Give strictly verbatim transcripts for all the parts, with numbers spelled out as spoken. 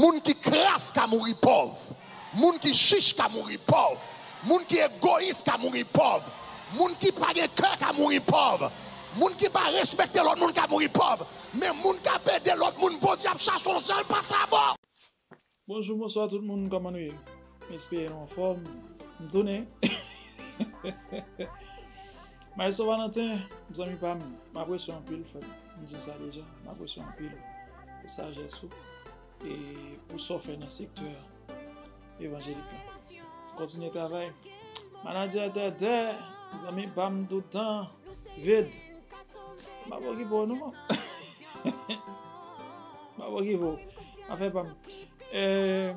Moun ki kras ka mouri pòv. Moun ki chich ka mouri pòv. Moun ki egoyis ka mouri pòv. Moun ki pa gen kè ka mouri pòv. Moun ki pa respekte lòt moun ka mouri pòv. Men moun k ap ede lòt moun, Bondye ap chache yon jan l pase avè w. Bonjou, bonswa tout moun, kòman nou ye? M espere nou anfòm. M tounen. Maestro Valentin, zanmi pa m, m apresye w anpil, frè m. M di w sa deja, m apresye w anpil pou sajès ou e pou sa w fè nan sektè evanjelik la. Kontinye travay. Manadjè Dèdè, zanmi pa m toutan, Vid. M ap okipe w non. M ap okipe w. Afè pa m. Eh,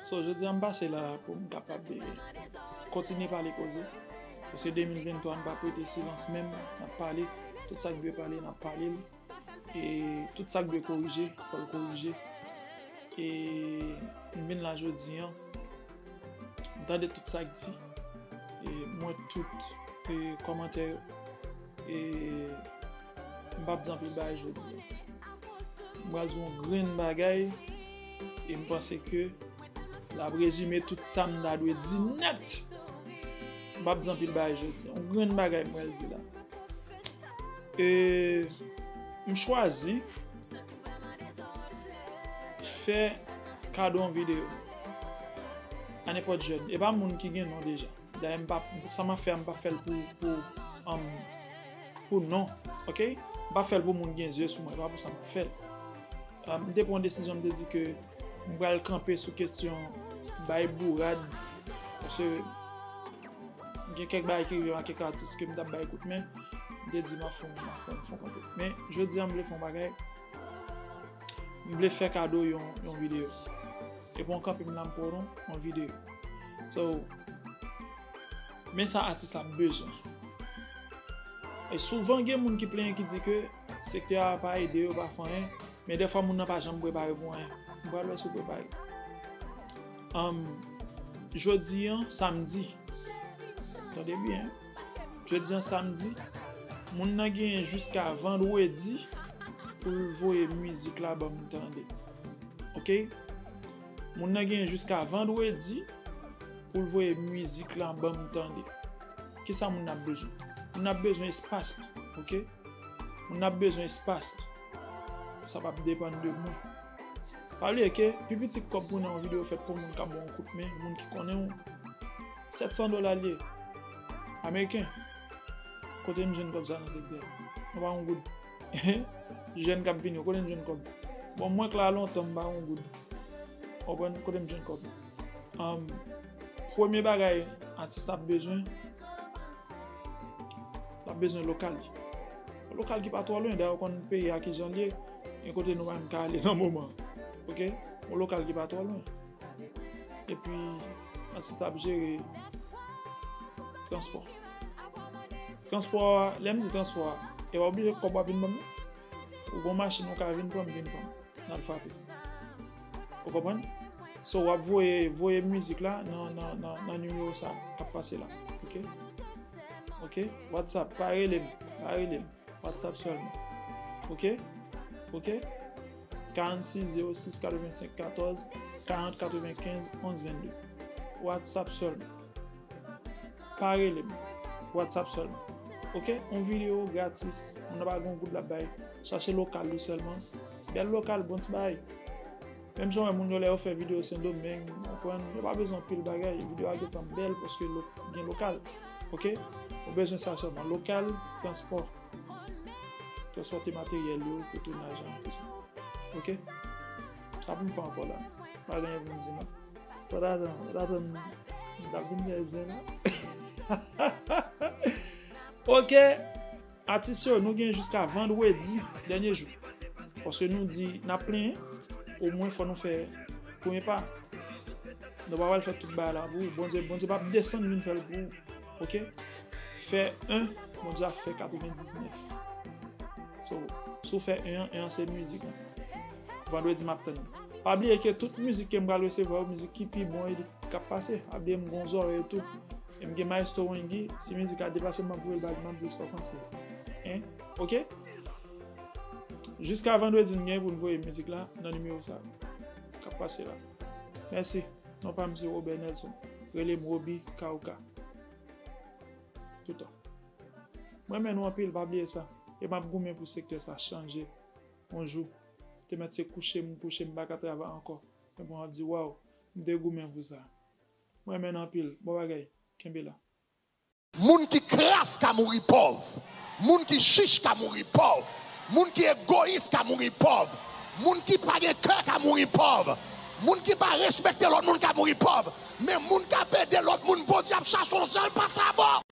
so, jodi a m pase la pou m kapab eh, kontinye pale koze. Paske de mil venntwa, nou pa prete silans menm, n ap pale. Tout sa k dwe pale, n ap pale l. E tout sa k dwe korije, fò l korije. E m vin la jodi a, m tande tout sa k di. E m wè tout eh, kòmantè yo. E m p ap di anpil bagay jodi a. M pral di yon grenn bagay e m panse ke l ap rezime tout sa m ta dwe di nèt. M p ap di anpil bagay jodi a. Yon grenn bagay m pral di la. E m chwazi fè kado yon videyo a nenpòt jèn. E pa moun ki gen non deja. Dayè, m pa, sa m ap fè a, m pa fè l pou, pou, um, pou non, oke? M pa fè l pou moun gen zye sou mwen, e pa pou sa m ap fè l. Um, m te pran yon desizyon, m te di ke m pral kanpe sou kesyon bay bourad, paske gen kèk bagay ki rive m ak kèk atis ke m t ap bay kout men, m te di m ap fè, m ap fè, m fè kanpe. Men, jodi a, m vle fè yon bagay, m vle fè kado yon, yon videyo. E pou yon kanpe m la m pran yon videyo. So, men sa atis la bezwen. E souvan gen moun ki plenyen ki di ke sektè a pa ede yo, pa fè anyen, men dèfwa moun nan pa janm prepare pou anyen. M pral wè si w prepare. Um, jodi an, samdi. Tande byen. Jodi an, samdi. Moun nan genyen jiska vandredi pou l voye mizik la ban m tande. Oke? Moun nan genyen jiska vandredi pou l voye mizik la ban m tande. Kisa moun nan ap bezwen? Moun nan ap bezwen espas li, oke? Moun nan ap bezwen espas li. Sa p ap depann de mwen. Pa bliye ke pi piti kòb pou nan yon videyo fèt pou moun k ap ba w yon kout men, moun ki konnen w, sèt san dola l ye. Ameriken. Kote m jwenn kòb sa nan sektè a? Mwen pa yon goud. Jèn k ap vini yo, kote m jwenn kòb? Bon, mwen k la lontan m pa yon goud. Konprann? Kote m jwenn kòb? Um, premye bagay atis la ap bezwen, l ap bezwen lokal. Yon lokal ki pa twò lwen, dayè ou konn peyi a kijan l ye, gen kote nou pa menm ka ale nan moman. Oke? Yon lokal ki pa twò lwen. Epi, atis la ap jere transpò. Transpò a, lè m di transpò a, e pa oblije kòb w ap vin ban m non. Ou gon machin ou ka vin pran m, vin pran m. N al frape. Ou konprann? So, w ap voye, voye mizik la nan, nan, nan, nan nimewo sa k ap pase la. Oke? Oke? WhatsApp, pa rele m. Pa rele m. WhatsApp sèlman. Oke? Oke? Karannsis zewo sis katrevensenk katòz karant katrevenkenz onz vennde. WhatsApp sèlman. Pa rele m. WhatsApp sèlman. Oke? Yon videyo gratis. Moun nan pa gen yon goud l ap bay. Chache lokal li sèlman. Bèl lokal, bon ti bagay. Menm jan w wè moun yo lè yo fè videyo Sendomeng, ou konprann, yo pa bezwen anpil bagay. Videyo a gentan bèl paske lo-, gen lokal. Oke? Ou bezwen sa sèlman. Lokal, transpò. Transpòte materyèl yo pou tounaj la, tout sa. Oke? Sa pou m fè ankò la. Pa gen anyen pou m di non. Fò t atann, fò t atann, m t ap vin fè zen la. Oke, atis yo, nou gen jiska vandredi, dènye jou. Paske nou di n ap plenyen, omwen fò nou fè premye pa. Nou pa pral fè tout bagay la pou ou. Bondye, Bondye p ap desann vin fè l pou ou. Oke? Fè en, Bondye ap fè katrevendiznèf. So, si w fè en an, en an se mizik lan. Vandredi m ap tann ou. Pa bliye ke tout mizik ke m pral resevwa yo, mizik ki pi bon e li k ap pase. Pa bliye m gon zòrèy tou. E m gen Maestro Wengi, si mizik la depase m, m ap voye l ba li, m ap di l sa w panse. Hein? Oke? Jiska vandredi n gen pou n voye mizik la nan nimewo sa. k ap pase la. Mèsi. Non pa m se Robert Nelson. Rele m Roby Kauka. Toutan. Mwen renmen nou anpil, pa bliye sa. E m ap goumen pou sektè sa chanje. Yon jou, te mèt se kouche m kouche, m pa ka travay ankò. Men bon, m ap di, waw, m te goumen pou sa. Mwen renmen nou anpil. Bon bagay. Kenbe la. Moun ki kras ka mouri pòv. Moun ki chich ka mouri pòv. Moun ki egoyis ka mouri pòv. Moun ki pa gen kè ka mouri pòv. Moun ki pa respekte lòt moun ka mouri pòv. Men moun k ap ede lòt moun, Bondye ap chache yon jan l pase avè w.